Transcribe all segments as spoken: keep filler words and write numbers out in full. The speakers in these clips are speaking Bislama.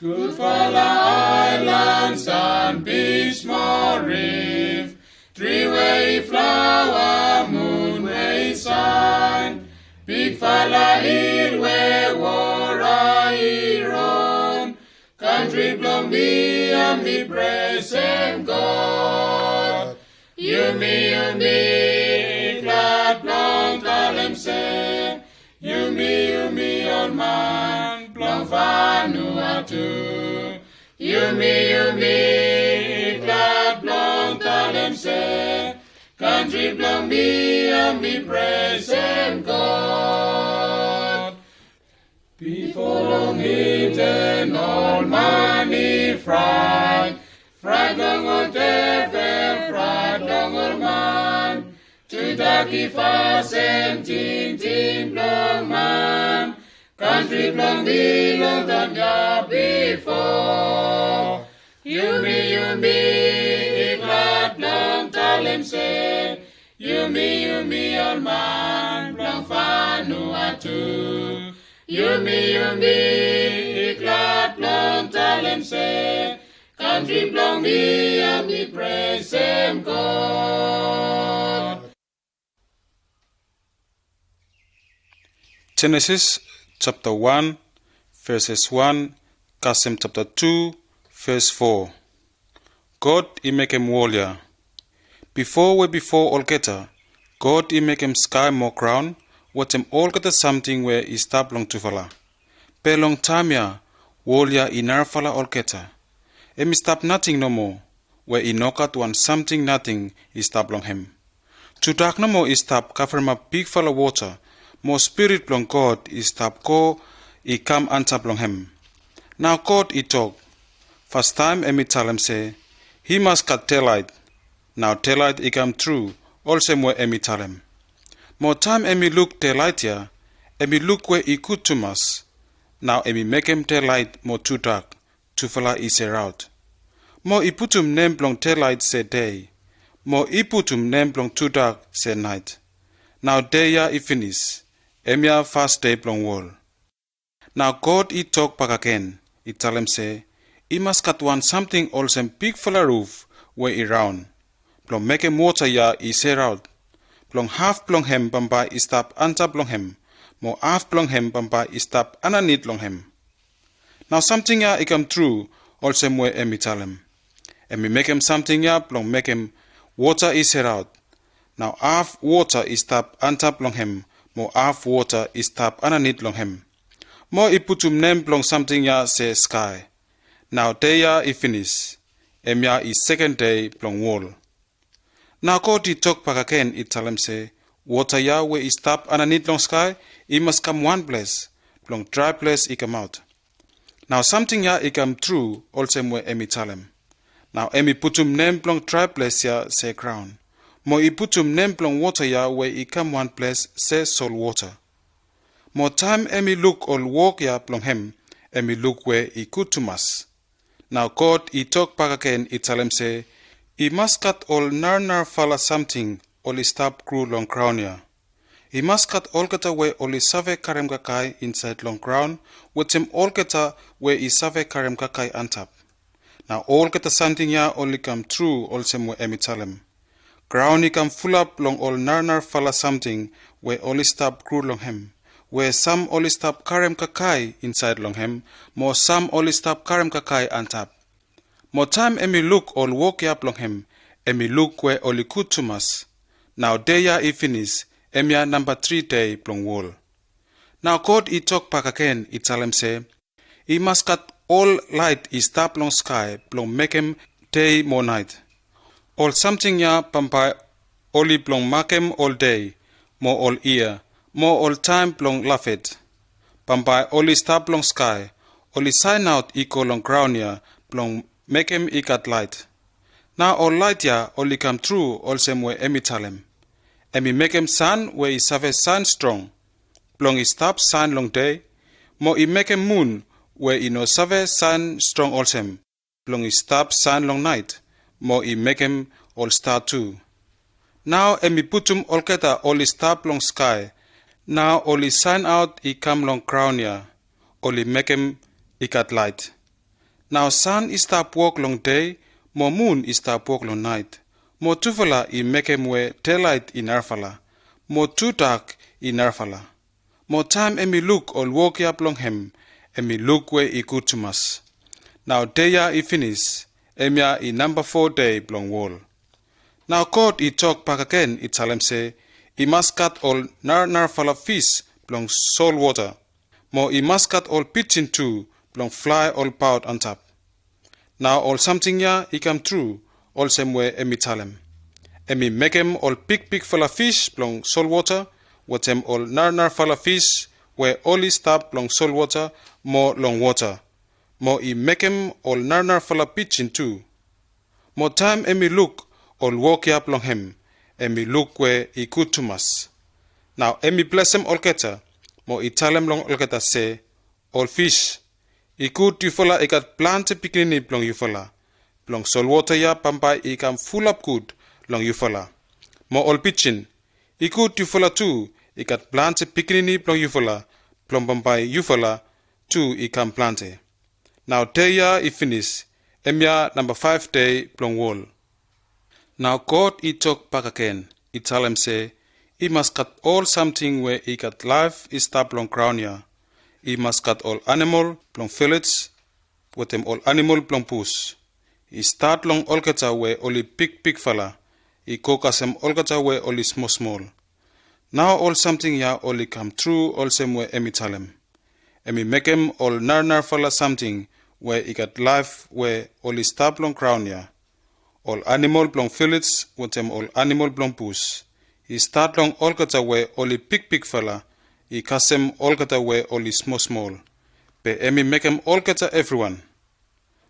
Gudfala aelans an bis mo rif, tri we i flaoa, mun we i saen, bigfala hil we wora i ron. Kantri blong mi, hemi presem God. Yumi, yumi i glad blong talem se, yumi, yumi ol man blong Vanuatu. Yumi, yumi i glad blong talem se, kantri blong mi, hemi presem God. Bifo long iden ol man i fraet, fraet long ol devel, fraet long ol man. Tudak i fasin tingting blong man. Kantri blong mi long taem ya bifo. Yumi, yumi i glad blong talem se, yumi, yumi ol man blong Vanuatu. Yumi, yumi i glad blong talem se, kantri blong mi, hemi presem God. Jenesis japta wan, ves wan kasem japta tu, ves fo. God i mekem wol ya. Bifo we bifo olgeta, God i mekem skae mo graon, wetem olgeta samting we i stap long tufala. Be long taem ya, wol ya i narafala olgeta. Hemi stap nating nomo, we i nogat wan samting nating i stap long hem. Tudak nomo i stap kavremap bigfala wota, mo Spirit blong God i stap go i kam antap long hem. Nao God i tok, fastaem hemi talem se, i mas gat delaet. Nao delaet i kamtru, olsem we hemi talem. Mo taem hemi luk delaet ya, hemi luk we i gud tumas. Nao hemi mekem delaet mo tudak, tufala i seraot. Mo i putum nem blong delaet se dei, mo i putum nem blong tudak se naet. Nao dei ya i finis, hemia fas dei blong wol. Nao God i tok bakegen, i talem se, i mas gat wan samting olsem bigfala ruf we i raon, blong mekem wota ya i seraot, blong haf blong hem bambae i stap antap long hem, mo haf blong hem bambae i stap ananit long hem. Nao samting ya i kamtru, olsem we hemi talem. Hemi mekem samting ya blong mekem wota i seraot. Nao haf wota i stap antap long hem, mo haf wota i stap ananit long hem. Mo i putum nem blong samting ya se skae. Nao dei ya i finis. Hemia i seken dei blong wol. Nao God i tok bakegen i talem se, wota ya we i stap ananit long skae, i mas kam wan ples, blong drae ples i kamaot. Nao samting ya i kamtru, olsem we hemi talem. Nao hemi putum nem blong drae ples ya se graon. Mo i putum nem blong wota ya we i kam wan ples se solwota. Mo taem hemi luk ol wok ya blong hem, hemi luk we i gud tumas. Nao God i tok bakegen i talem se, i mas gat ol narnarfala samting oli stap gro long graon ya. I mas gat olgeta we oli save karem kakae insaed long graon, wetem olgeta we i save karem kakae antap. Nao olgeta samting ya oli kamtru olsem we hemi talem. Graon i kam fulap long ol narnarfala samting we oli stap gro long hem, we sam oli stap karem kakae insaed long hem, mo sam oli stap karem kakae antap. Mo taem hemi luk ol wok ya blong hem, hemi luk we oli gud tumas. Nao dei ya i finis, hemia namba tri dei blong wol. Nao God i tok bakegen i talem se, i mas gat ol laet i stap long skae blong mekem dei mo naet. Ol samting ya bambae oli blong makem ol dei, mo ol yia, mo ol taem blong lafet. Bambae oli sta blong skae, oli saenaot i go long graon ya blong mekem i gat laet. Nao ol laet ya oli kamtru olsem we hemi talem. Hemi mekem san we i save saen strong, blong i stap saen long dei, mo i mekem mun we i no save saen strong olsem, blong i stap saen long naet, mo i mekem ol sta tu. Nao hemi putum olgeta oli sta blong skae, nao oli saenaot i kam long graon ya, oli mekem i gat laet. Nao san i stap wok long dei, mo mun i stap wok long naet, mo tufala i mekem we delaet i narafala, mo tudak i narafala. Mo taem hemi luk ol wok ya blong hem, hemi luk we i gud tumas. Nao dei ya i finis, hemia i namba fo dei blong wol. Nao God i tok bakegen i talem se, i mas gat ol naranarafala fis blong solwota, mo i mas gat ol pijin tu blong flae olbaot antap. Nao ol samting ya i kamtru olsem we hemi talem. Hemi mekem ol bigbigfala fis blong solwota, wetem ol naranarafala fis we oli stap long solwota mo long wota, mo i mekem ol naranarafala pijin tu. Mo taem hemi luk ol wok ya blong hem, hemi luk we i gud tumas. Nao hemi blesem olgeta, mo i talem long olgeta se, ol fis, i gud yufala i gat plante pikinini blong yufala, blong solwota ya bambae i kam fulap gud long yufala. Mo ol pijin, i gud yufala tu i gat plante pikinini blong yufala, blong bambae yufala tu i kam plante. Nao dei ya i finis, hemia namba faef dei blong wol. Nao God i tok bakegen, i talem se, i mas gat ol samting we i gat laef i stap long graon ya. I mas gat ol anamol blong vilej, wetem ol anamol blong bus. I stat long olgeta we oli bigbigfala, i go kasem olgeta we oli smolsmol. Nao ol samting ya oli kamtru olsem we hemi talem. Hemi mekem ol naranarafala samting we i gat laef we oli stap long graon ya. Ol anamol blong vilej wetem ol anamol blong bus. I stat long olgeta we oli bigbigfala, i kasem olgeta we oli smolsmol. Be hemi mekem olgeta evriwan.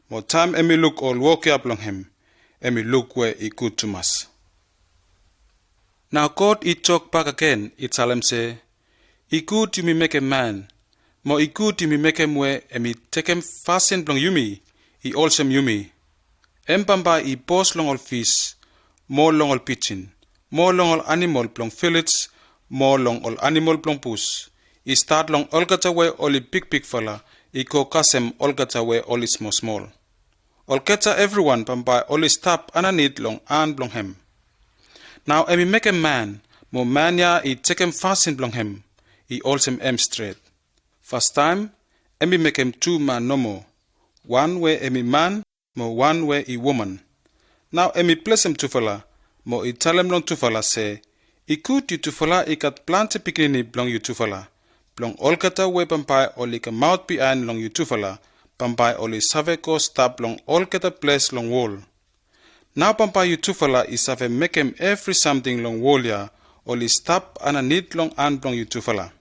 Mo taem hemi luk ol wok ya blong hem, hemi luk we i gud tumas. Nao God i tok bakegen i talem se, i gud yumi mekem man, mo i gud yumi mekem we hemi tekem fasin blong yumi, i olsem yumi. Hem bambae i bos long ol fis, mo long ol pijin, mo long ol anamol blong vilej, mo long ol anamol blong bus. I stat long olgeta we oli bigbigfala, i go kasem olgeta we oli smolsmol. Olgeta evriwan bambae oli stap ananit long an blong hem. Nao hemi mekem man, mo man ya i tekem fasin blong hem, i olsem hem stret. Fastaem, hemi mekem tu man nomo, wan we hemi man, mo wan we i woman. Nao hemi blesem tufala, mo i talem long tufala se, i gud yutufala i gat plante pikinini blong yutufala, blong olgeta we bambae oli kamaot biaen long yutufala, bambae oli save go stap long olgeta ples long wol. Nao bambae yutufala i save mekem evri samting long wol ya, oli stap ananit long an blong yutufala.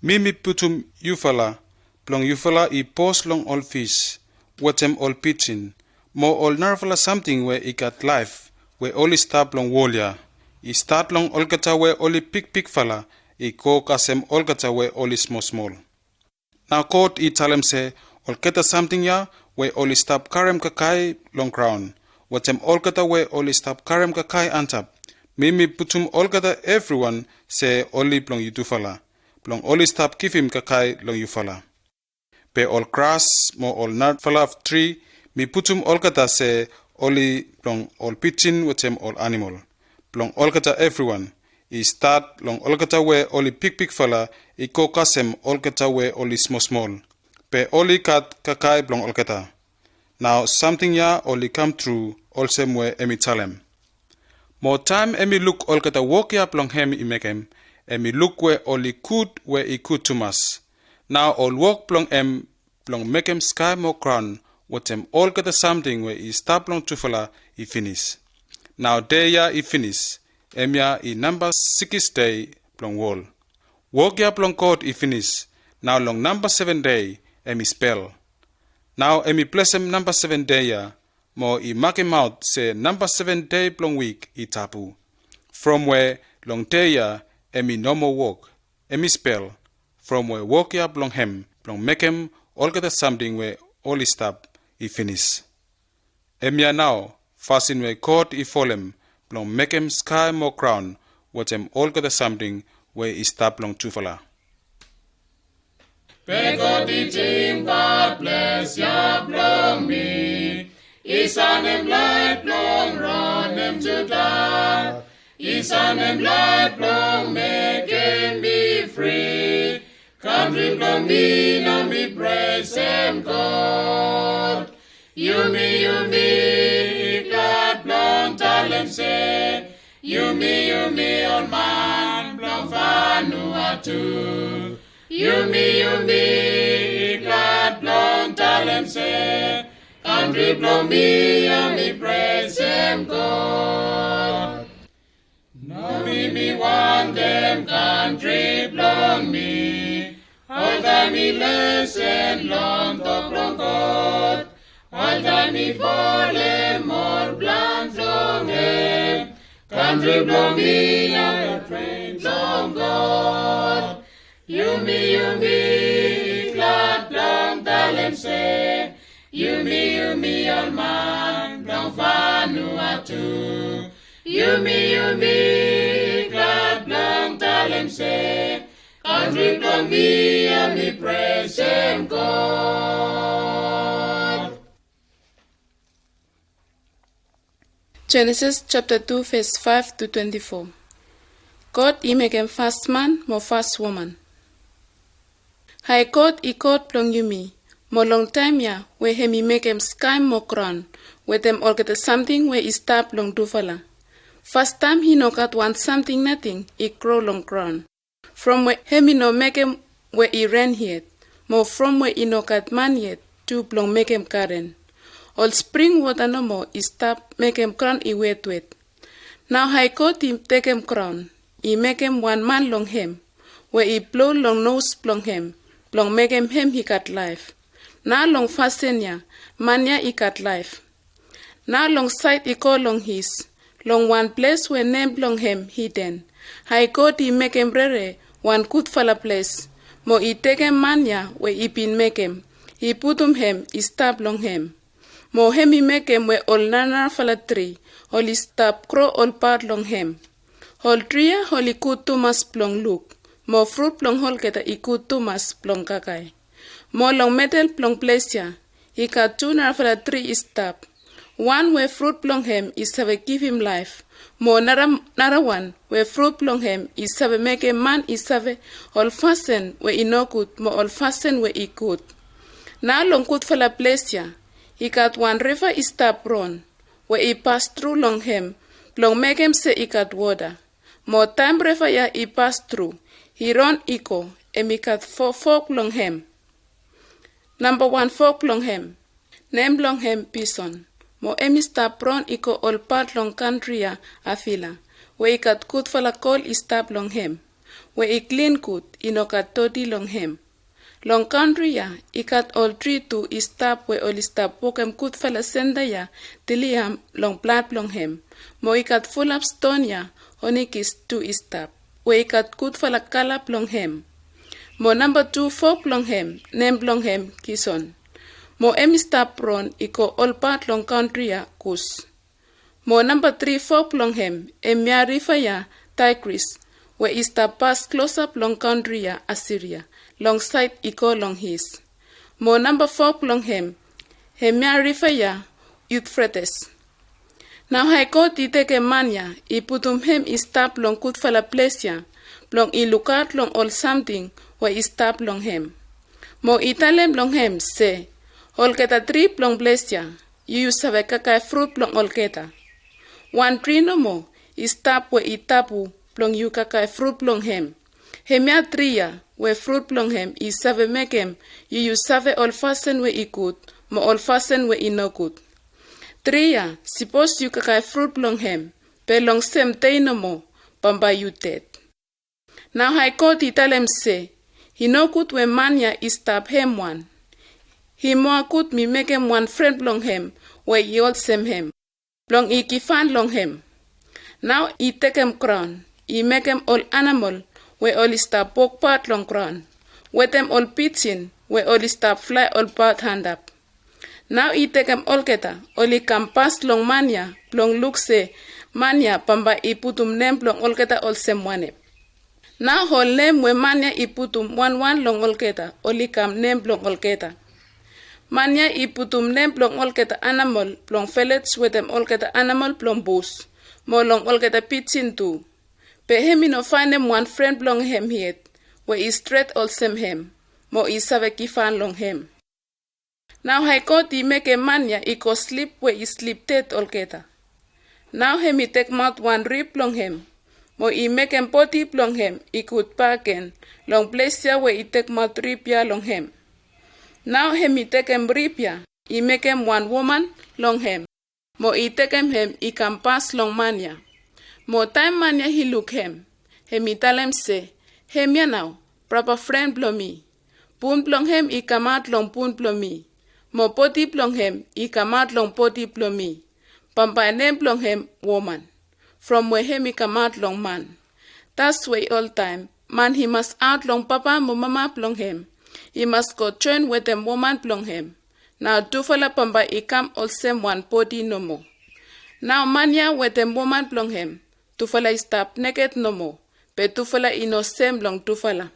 Mi mi putum yufala, blong yufala i bos long ol fis, wetem ol pijin, mo ol narafala samting we i gat laef, we oli stap long wol ya, i stat long olgeta we oli bigbigfala, i go kasem olgeta we oli smolsmol. Nao God i talem se, olgeta samting ya we oli stap karem kakae long graon, wetem olgeta we oli stap karem kakae antap, mi mi putum olgeta evriwan se oli blong yutufala, blong oli stap givim kakae long yufala. Be ol gras mo ol narafala tri, mi putum olgeta se oli blong ol pijin wetem ol anamol, blong olgeta evriwan, i stat long olgeta we oli bigbigfala, i go kasem olgeta we oli smolsmol. Be oli gat kakae blong olgeta. Nao samting ya oli kamtru olsem we hemi talem. Mo taem hemi luk olgeta wok ya blong hem i mekem, hemi luk we oli gud we i gud tumas. Nao ol wok blong hem blong mekem skae mo graon, wetem olgeta samting we i stap long tufala i finis. Nao dei ya i finis, hemia i namba sikis dei blong wol. Wok ya blong God i finis, nao long namba seven dei hemi spel. Nao hemi blesem namba seven dei ya, mo i makemaot se namba seven dei blong wik i tabu. From we long dei ya hemi no moa wok, hemi spel, from we wok ya blong hem blong mekem olgeta samting we oli stap i finis. Hemia nao fasin we God i folem blong mekem skae mo graon wetem olgeta samting we i stap long tufala. Be God i tingbaot ples ya blong mi. I sanem laet blong ronem tudak. I sanem laet blong mekem mi fri. Kantri blong mi nao mi presem God. Yumi, yumi i glad blong talem se, yumi, yumi ol man blong Vanuatu. Yumi, yumi i glad blong talem se, kantri blong mi ya mi presem God. Nao mi mi wantem kantri blong mi. Oltaem mi lesen long tok blong God. Oltaem mi folem ol plan blong hem. Kantri blong mi ya mi drim blong God. Yumi, yumi i glad blong talem se, yumi, yumi ol man blong Vanuatu. Yumi, yumi i glad blong talem se, kantri blong mi ya mi presem God. Jenesis japta tu ves faef tu twenti fo. God i mekem fas man mo fas woman. Hae God i God blong yumi, mo long taem ya we hem i mekem skae mo graon wetem olgeta samting we i stap long tufala. Fastaem i no gat wan samting nating i gro long graon. From we hem i no mekem we i ren yet, mo from we i no gat man yet tu blong mekem garen. Ol spring wota nomo i stap mekem graon i wetwet. Nao Hae God i tekem graon, i mekem wan man long hem, we i blo long nos blong hem, blong mekem hem i gat laef. Nao long fasin ya, man ya i gat laef. Nao long saed i go long is, long wan ples we nem blong hem Iden, Hae God i mekem rere wan gudfala ples, mo i tekem man ya we i bin mekem, i putum hem i stap long hem. Mo hem i mekem we ol narafala tri oli stap gro olbaot long hem. Ol tri ya oli gud tumas blong luk, mo frut blong olgeta i gud tumas blong kakae. Mo long medel blong ples ya i gat tu narafala tri i stap. Wan we frut blong hem i save givim laef, mo nara, narawan we frut blong hem i save mekem man i save ol fasin we i nogud mo ol fasin we i gud. Nao long gudfala ples ya i gat wan riva i stap ron, we i pas tru long hem blong mekem se i gat wota. Mo taem riva ya i pas tru, i ron i go, hem i gat fo fok long hem. Nambawan fok blong hem, nem blong hem Pison. Mo hem i stap ron i go olbaot long kantri ya Avila, we i gat gudfala gol i stap long hem, we i klin gud, i no gat doti long hem. Long kantri ya i gat ol tri tu i stap we oli stap wokem gudfala senda ya tiliam long blad blong hem. Mo i gat fulap ston ya onikis tu i stap, we i gat gudfala kala blong hem. Mo namba tu fok blong hem, nem blong hem Kison. Mo hem i stap ron i go olbaot long kantri ya Kus. Mo namba tri fok blong hem, hemia riva ya Taegris, we i stap pas klosap long kantri ya Asiria, long saed i go long is. Mo namba fok blong hem, hemia riva ya Yufretes. Nao Hae God i tekem man ya, i putum hem i stap long gudfala ples ya, blong i lukaot long ol samting we i stap long hem. Mo i talem long hem se, olgeta tri blong ples ya, yu, yu save kakae frut blong olgeta. Wan tri nomo i stap we i tabu blong yu kakae frut blong hem. Hemia tri ya we frut blong hem i save mekem yu, yu save ol fasin we i gud mo ol fasin we i nogud. Tri ya, sipos yu kakae frut blong hem, be long sem dei nomo, bambae yu ded. Nao Hae God i talem se, i nogud we man ya i stap hem wan. I moa gud mi mekem wan fren blong hem we i olsem hem, blong i givhan long hem. Nao i tekem graon, i mekem ol anamol we oli stap wokbaot long graon, wetem ol pijin we oli stap flae olbaot antap. Nao i tekem olgeta oli kam pas long man ya blong luk se man ya bambae i putum nem blong olgeta olsem wanem. Nao ol nem we man ya i putum wanwan long olgeta oli kam nem blong olgeta. Man ya i putum nem blong olgeta anamol blong vilej wetem olgeta anamol blong bus, mo long olgeta pijin tu. Be hem i no faenem wan fren blong hem yet we i stret olsem hem, mo i save givhan long hem. Nao Hae God i mekem man ya i go slip we i slip ded olgeta. Nao hem i tekemaot wan rib long hem, mo i mekem bodi blong hem i gud bakegen long ples ya we i tekemaot rib ya long hem. Nao hem i tekem rib ya i mekem wan woman long hem, mo i tekem hem i kam pas long man ya. Mo taem man ya i luk hem, hem i talem se, "Hemia nao, braba fren blong mi. Bun blong hem i kamaot long bun blong mi, mo bodi blong hem i kamaot long bodi blong mi. Bambae nem blong hem woman, from we hem i kamaot long man." Taswe oltaem man i mas aot long papa mo mama blong hem, i mas go joen wetem woman blong hem. Nao tufala bambae i kam olsem wan bodi nomo. Nao man ya wetem woman blong hem, tufala i stap neked nomo, be tufala i no sem long tufala.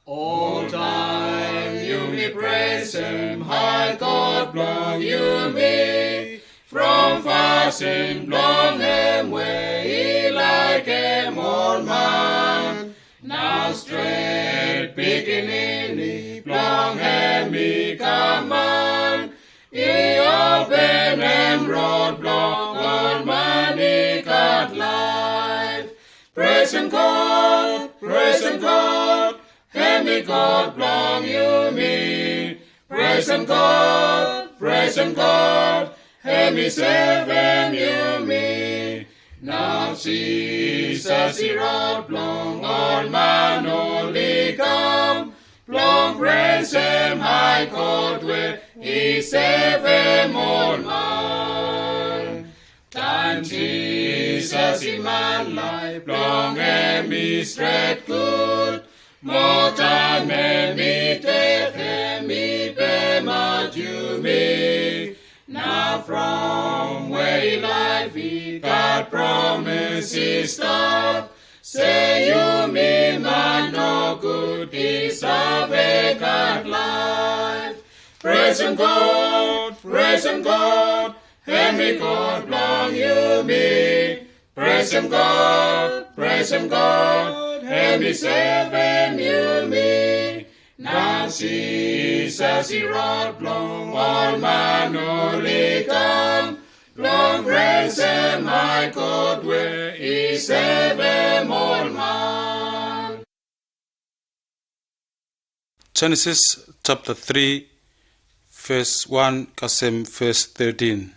Oltaem yumi presem Hae God blong yumi, from fasin blong hem we i laekem ol man. Nao stret pikinini blong hem i kam man, i openem rod blong ol man i gat laef. Presem God, presem God, hem i God blong yumi. Presem God, presem God, hem i sevem yumi. Nao Jisas i rod blong ol man oli kam, blong presem Hae God we i sevem ol man. Taem Jisas i man, laef blong hem i stret gud. Mo taem hem i ded, hem i pemaot yumi. Nao from we i laef i gat promes i stap, se yumi man nogud i save gat laef. Presem God, presem God, hem i God blong yumi. Presem God, presem God, hem i sevem yumi. Nao Jisas i rod blong ol man oli kam, blong presem Hae God we i sevem ol man. Jenesis japta tri, ves wan kasem ves tetin.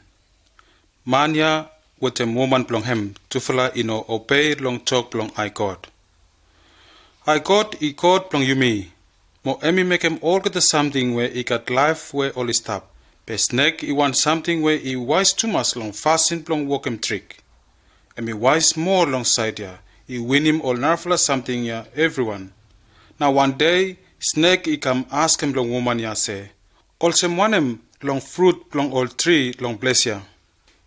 Man ya wetem woman blong hem, tufala i no obei long tok blong Hae God. Hae God i God blong yumi, mo hem i mekem olgeta samting we i gat laef we oli stap. Be snek i wan samting we i waes tumas long fasin blong wokem trik. Hem i waes moa long saed ya, i winim ol narafala samting ya evriwan. Nao wan dei snek i kam askem long woman ya se, "Olsem wanem long frut blong ol tri long ples ya?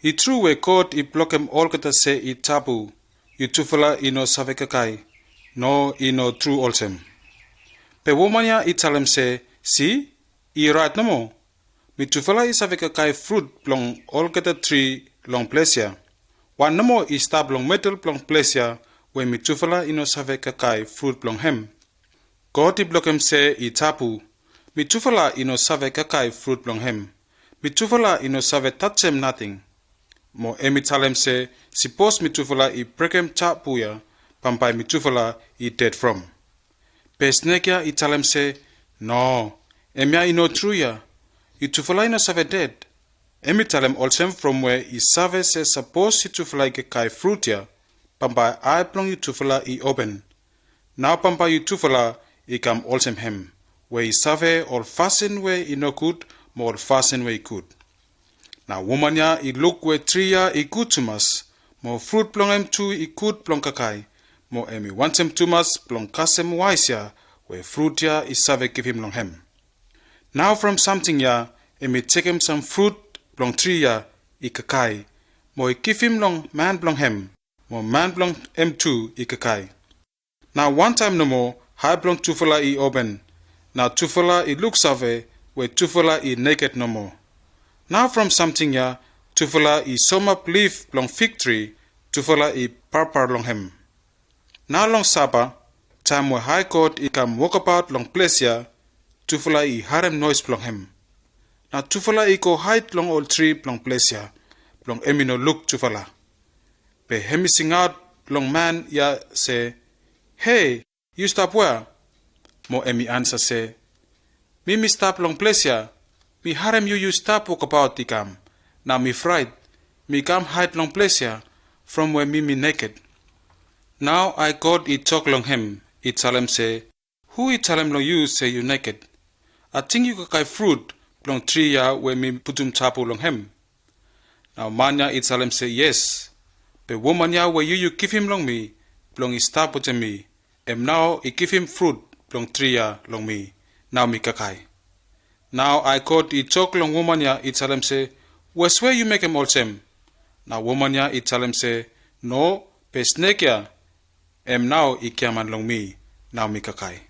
I tru we God i blokem olgeta se i tabu, yutufala i no save kakae? No, i no tru olsem." Be woman ya i talem se, "Si, i raet nomo. Mitufala i save kakae frut blong olgeta tri long ples ya. Wan nomo i stap long medel blong ples ya we mitufala i no save kakae frut blong hem. God i blokem se i tabu. Mitufala i no save kakae frut blong hem. Mitufala i no save tajem nating." Mo hem i talem se, "Sipos mitufala i brekem tabu ya, bambae mitufala i ded from." Be snek ya i talem se, "No, hemia i no tru ya. Yutufala i no save ded." Hem i talem olsem from we i save se sapos yutufala i kakae frut ya, bambae ae blong yutufala i open. Nao bambae yutufala i kam olsem hem, we i save ol fasin we i nogud mo ol fasin we i gud. Nao woman ya i luk we tri ya i gud tumas, mo frut blong hem tu i gud blong kakae, mo hem i wantem tumas blong kasem waes ya we frut ya i save givim long hem. Nao from samting ya hem i tekem sam frut blong tri ya i kakae, mo i givim long man blong hem, mo man blong hem tu i kakae. Nao wantaem nomo ae blong tufala i open, Na tufala i luksave we tufala i neked nomo. Nao from samting ya tufala i somap lif blong fik tri, tufala i parpar long hem. Nao long sapa, taem we Hae God i kam wokabaot long ples ya, tufala i harem noes blong hem. Na tufala i go haed long ol tri blong ples ya, blong hem i no luk tufala. Be hem i singaot long man ya se, "Hei, yu stap wea?" Mo hem i ansa se, "Mi mi stap long ples ya. Mi harem yu yu stap wokabaot i kam. Nao mi fraet. Mi kam haed long ples ya, from we mi mi neked." Nao Hae God i tok long hem, i talem se, "Hu i talem long yu se yu neked? Ating yu kakae frut blong tri ya we mi putum tabu long hem?" Nao man ya i talem se, "Yes. Be woman ya we yu yu givim long mi blong i stap wetem mi, hem nao i givim frut blong tri ya long mi, nao mi kakae." Nao Hae God i tok long woman ya i talem se, "Weswe yu mekem olsem?" Nao woman ya i talem se, "No, be snek ya, hem nao i giaman long mi, nao mi kakae."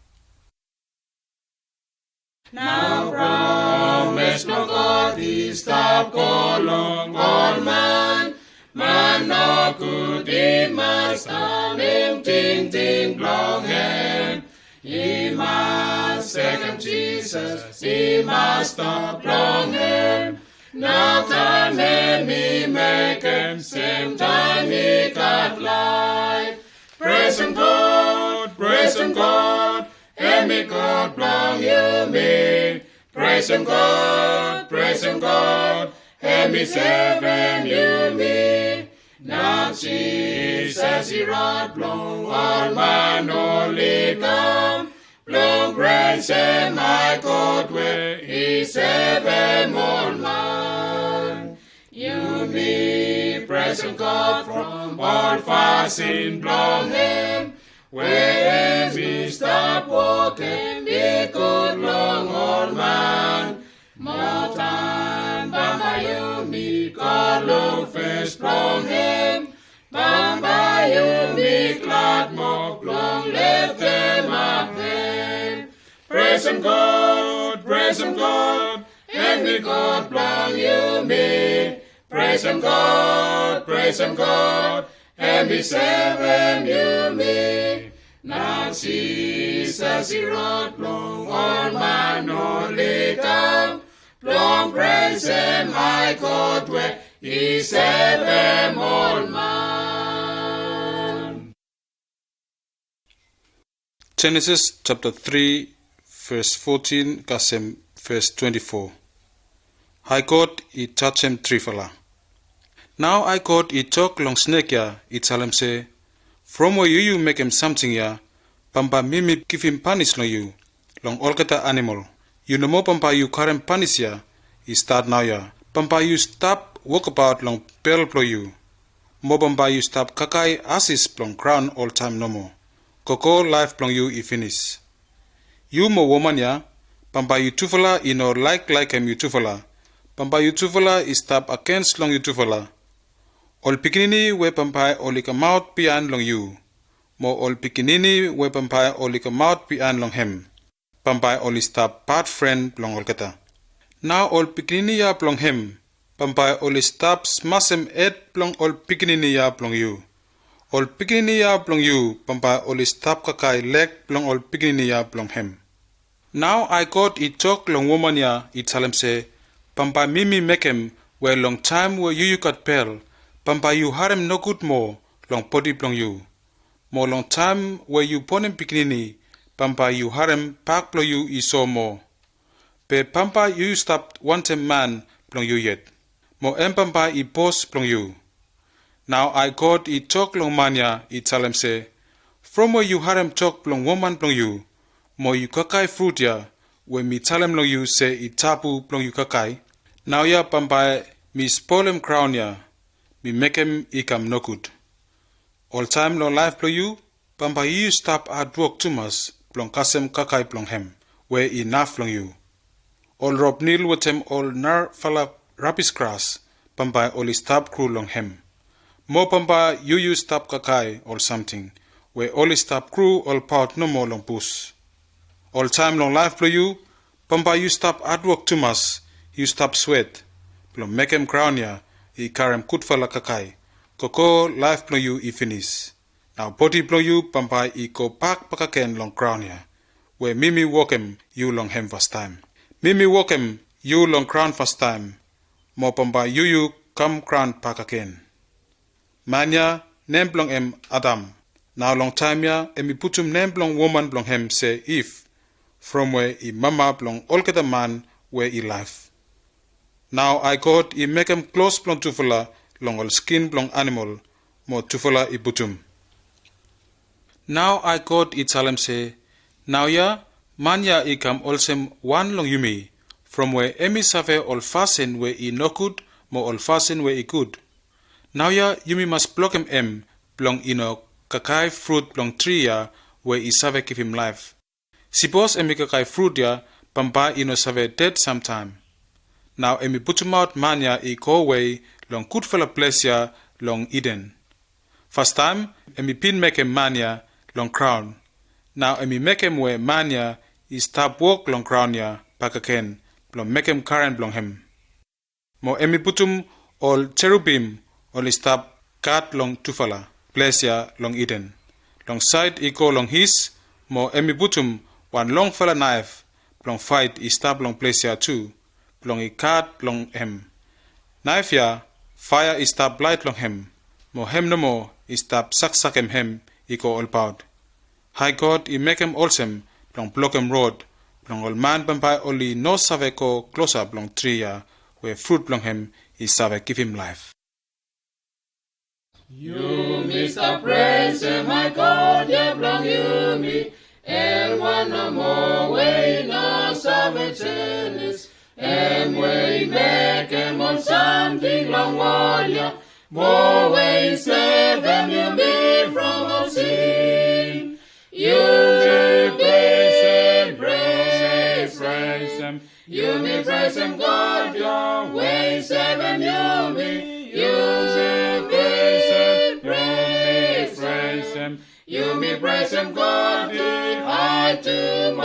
Nao promes blong God i stap go long ol man. Man nogud i mas talem tingting blong hem. I mas sekem Jisas i Masta blong hem. Nao taem hem i mekem, semtaem i gat laef. Presem God, presem God, hem i God blong yumi. Presem God, presem God, hem i sevem yumi. Nao Jisas i rod blong ol man oli kam blong presem Hae God we i sevem ol man. Yumi presem God from ol fasin blong hem, we hem i stap wokem i gud long ol man. Moa taem bambae yumi go long fes blong hem, bambae yumi glad moa blong leftemap hem. Presem God, presem God, hem i God blong yumi. Presem God, presem God, hem i sevem yumi. Nao Jisas i rod blong ol man oli kam blong presem Hae God we i sevem ol man. Jenesis japta tri, ves fotin kasem ves twenti fo. Hae God i jajem trifala. Nao Hae God i tok long snek ya, i talem se, "From we yu yu mekem samting ya, bambae mi mi givim panis long yu, long olgeta anamol. Yu nomo bambae yu karem panis ya, i stat naoia. Bambae yu stap wokabaot long bel blong yu. Mo bambae yu stap kakae ases blong graon oltaem nomo, gogo laef blong yu i finis. Yu mo woman ya, bambae yu tufala i no laeklaekem yu tufala. Bambae yu tufala i stap agens long yu tufala. Ol pikinini we bambae oli kamaot biaen long yu, mo ol pikinini we bambae oli kamaot biaen long hem, bambae oli stap badfren blong olgeta. Nao ol pikinini ya blong hem, bambae oli stap smasem hed blong ol pikinini ya blong yu. Ol pikinini ya blong yu, bambae oli stap kakae leg blong ol pikinini ya blong hem." Nao Hae God i tok long woman ya, i talem se, "Bambae mi mi mekem we long taem we yu yu gat bel, bambae yu harem nogud moa long bodi blong yu. Mo long taem we yu bonem pikinini, bambae yu harem bak blong yu i so moa. Be bambae yu yu stap wantem man blong yu yet, mo hem bambae i bos blong yu." Nao Hae God i tok long man ya, i talem se, "From we yu harem tok blong woman blong yu, mo yu kakae frut ya, we mi talem long yu se i tabu blong yu kakae, naoia bambae mi spolem graon ya, mi mekem i kam nogud. Oltaem long laef blong yu, bambae yu yu stap adwok tumas blong kasem kakae blong hem we i naf long yu. Ol robnil wetem ol narafala rabis gras, bambae oli stap gro long hem. Mo bambae yu yu stap kakae ol samting we oli stap gro olbaot nomo long bus. Oltaem long laef blong yu, bambae yu stap adwok tumas, yu stap swet blong mekem graon ya i karem gudfala kakae gogo laef blong yu i finis. Nao bodi blong yu bambae i gobak bakegen long graon ya we mi mi wokem yu long hem fastaem. Mi mi wokem yu long graon fastaem, mo bambae yu yu kam graon bakegen. Man ya nem blong hem Adam. Nao long taem ya hem i putum nem blong woman blong hem se Iv, from we i mama blong olgeta man we i laef. Nao ae God i mekem klos blong tufala long ol skin blong anamol mo tufala i putum. Nao ae God i talem se, naoia man ya i kam olsem wan long yumi, from we hem i save ol fasin we i nogud mo ol fasin we i gud. Naoia yumi mas blokem hem blong i no kakae frut blong tri ya we i save givim laef. Sipos hem i kakae frut ya, bambae i no save ded samtaem. Nao hem i putumaot man ya i gowe long gudfala ples ya long Iden. Fastaem hem i bin mekem man ya long graon. Nao hem i mekem we man ya i stap wok long graon ya bakegen blong mekem garen blong hem. Mo hem i putum ol jerubim oli stap gad long tufala ples ya long Iden, long saed i go long is, mo hem i putum wan longfala naef blong faet i stap long ples ya tu, blong i gad long hem. Naef ya, faea i stap laet long hem, mo hem nomo i stap saksakem hem i go olbaot. Hae God i mekem olsem blong blokem rod blong ol man bambae oli no save go klosap long tri ya we frut blong hem i save givim laef. Yumi stap presem Hae God ya blong yumi, hem wan nomo we i no save jenis, hem we i mekem ol samting long wol ya, mo we i sevem yumi from ol sin. Yumi presem, presem, presem. Yumi presem God ya we i sevem yumi. Yumi presem, presem, presem. Yumi presem God i hae tumas.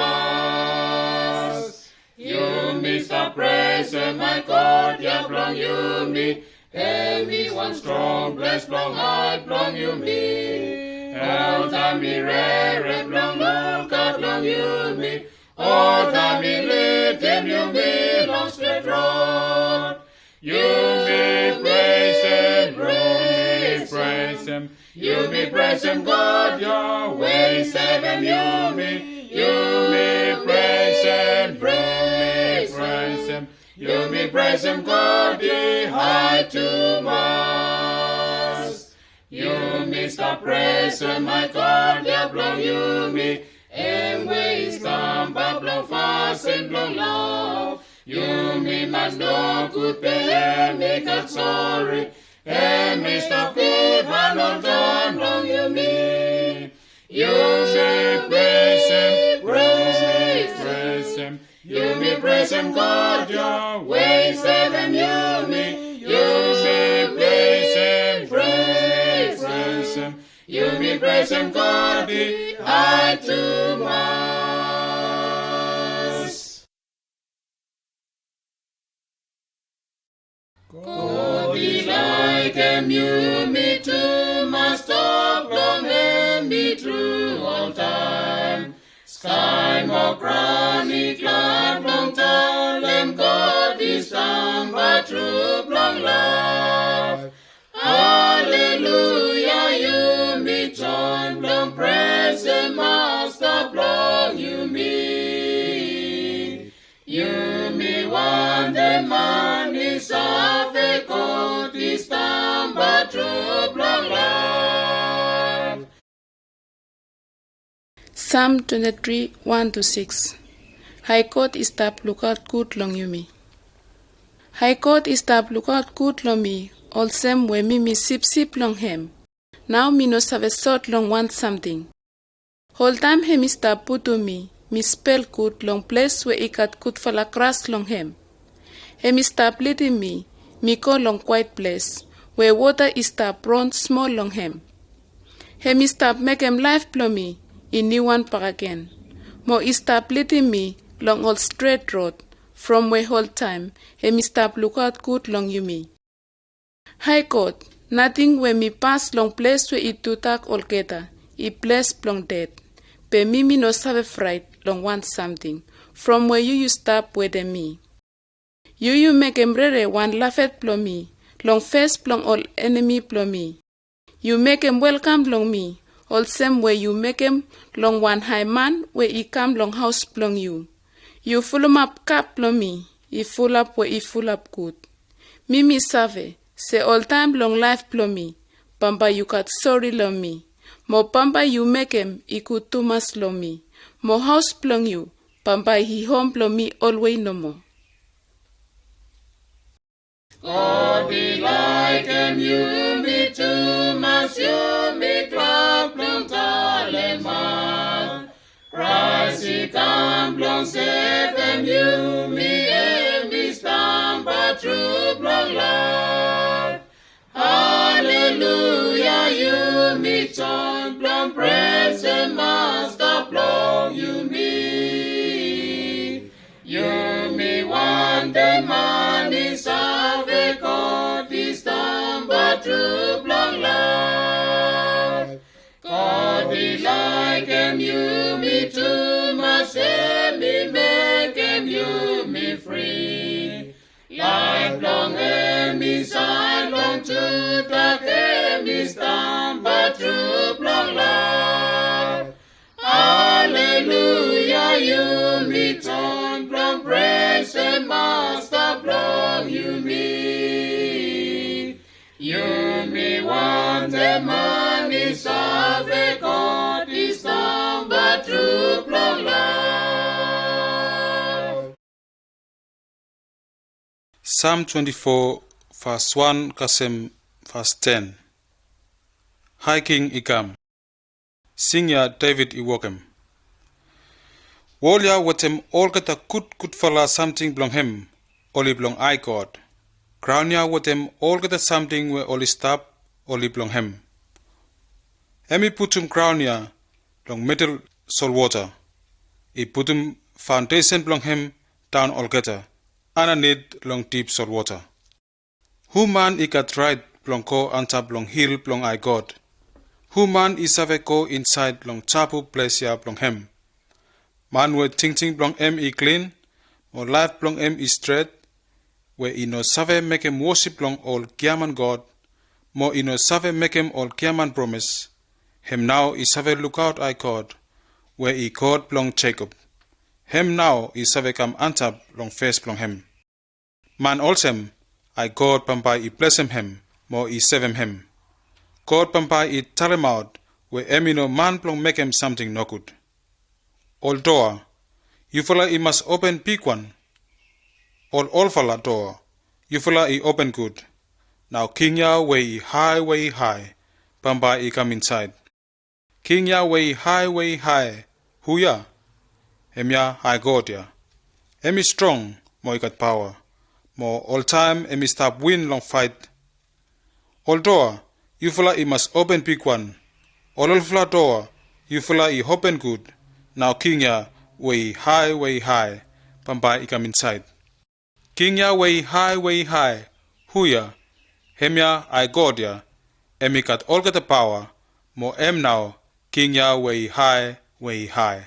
Yumi stap presem Hae God ya blong yumi. Hem i wan strong ples blong haed blong yumi. Oltaem i rere blong lukaot long yumi. Oltaem i lidim yumi long stret rod. Yumi presem, yumi presem. Yumi presem God ya we i sevem yumi. Yumi presem, yumi presem. Yumi presem God i hae tumas. Yumi stap presem Hae God ya blong yumi. Hem we i stamba blong fasin blong lav. Yumi mas nogud be hem i gat sore. Hem i stap givhan oltaem long yumi. Yumi presem, yumi presem. Yumi presem God ya we i sevem yumi. Yumi presem, yumi presem. Yumi presem God i hae tumas. God i laekem yumi tumas, tok blong hem i tru oltaem. Skae mo graon i glad blong talem God i stamba tru blong lav. Haleluia, yumi joen blong presem Masta blong yumi. Yumi wantem man i save God i stamba tru blong lav. Sam twenti tri, wan tu sikis. Hae God i stap lukaot gud long yumi. Hae God i stap lukaot gud long mi, olsem we mi mi sipsip blong hem. Nao mi no save sot long wan samting. Oltaem hem i stap putum mi, mi spel gud long ples we i gat gudfala gras long hem. Hem i stap lidim mi, mi go long kwaet ples we wota i stap ron smol long hem. Hem i stap mekem laef blong mi i niuwan bakegen. mo i stap lidim mi long ol stret rod, from we oltaem hem i stap lukaot gud long yumi. Hae God, nating we mi pas long ples we i tudak olgeta i ples blong ded. Be mi mi no save fraet long wan samting, from we yu yu stap wetem mi. Yu yu mekem rere wan lafet blong mi long fes blong ol enemi blong mi. Yu mekem welkam long mi olsem we yu mekem long wan hae man we i kam long haos blong yu. Yu fulumap kap blong mi i fulap we i fulap gud. Mi mi save se oltaem long laef blong mi bambae yu gat sori long mi, mo bambae yu mekem i gud tumas long mi, mo haos blong yu bambae i hom blong mi olwe nomo. God i laekem yumi tumas, yumi glad blong talemaot. Kraes i kam blong sevem yumi, hem i stamba tru blong laef. Haleluya, yumi joen blong presem Masta blong yumi. Yumi wantem man i save God i stamba tru blong laef. God i laekem yumi tumas, hem i mekem yumi fri. Laef blong hem insaed long tudak, hem i stamba tru blong laef. Haleluya, yumi joen blong presem Masta blong yumi. Yumi wantem man i save God i stamba tru blong laef. Sam twenti fo, vas wan kasem vas ten. Hae King i kam. Sing ya Deved i wokem. Wol ya wetem olgeta gudgudfala samting blong hem oli blong Hae God. Graon ya wetem olgeta samting we oli stap oli blong hem. Hem i putum graon ya long midel solwota. I putum faondesen blong hem daon olgeta ananit long dip solwota. Hu man i gat raet blong go antap long hil blong Hae God? Hu man i save go insaed long tabu ples ya blong hem? Man we tingting blong hem i klin, mo laef blong hem i stret, we i no save mekem wosip long ol giaman god, mo i no save mekem ol giaman promes, hem nao i save lukaot Hae God, we i God blong Jekob. Hem nao i save kam antap long fes blong hem. Man olsem, Hae God bambae i blesem hem, mo i sevem hem. God bambae i talemaot we hem i no man blong mekem samting nogud. Ol doa, yufala i mas open bigwan. Ol olfala doa, yufala i open gud. Nao King ya we i hae we i hae bambae i kam insaed. King ya we i hae we i hae, hu ya? Hemia Hae God ya. Hem i strong mo i gat paoa, mo oltaem hem i stap win long faet. Ol doa, yufala i mas open bigwan. Ol olfala doa, yufala i open gud. Nao King ya we i hae we i hae bambae i kam insaed. King ya we i hae we i hae, hu ya? Hemia Hae God ya. Hem i gat olgeta paoa, mo hem nao King ya we i hae we i hae.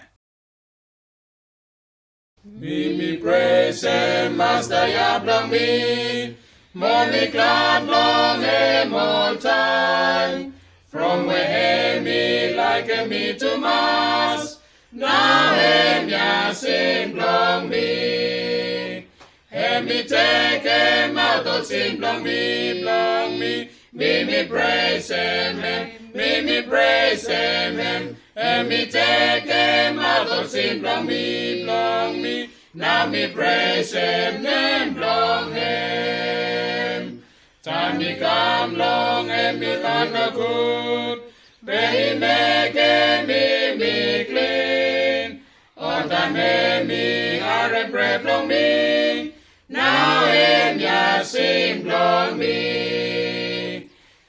Mi mi presem Masta ya blong mi, mo mi glad long hem oltaem. From we hem i laekem mi tumas, nao hemia sin blong mi. Hem i tekemaot ol sin blong mi, blong mi. Mi mi presem hem, mi mi presem hem. Hem i tekemaot ol sin blong mi, blong mi. Nao mi presem nem blong hem. Taem i kam long hem i laef nogud, be i mekem mi klin. Oltaem hem i harem prea blong mi. Nao hemia sin blong mi.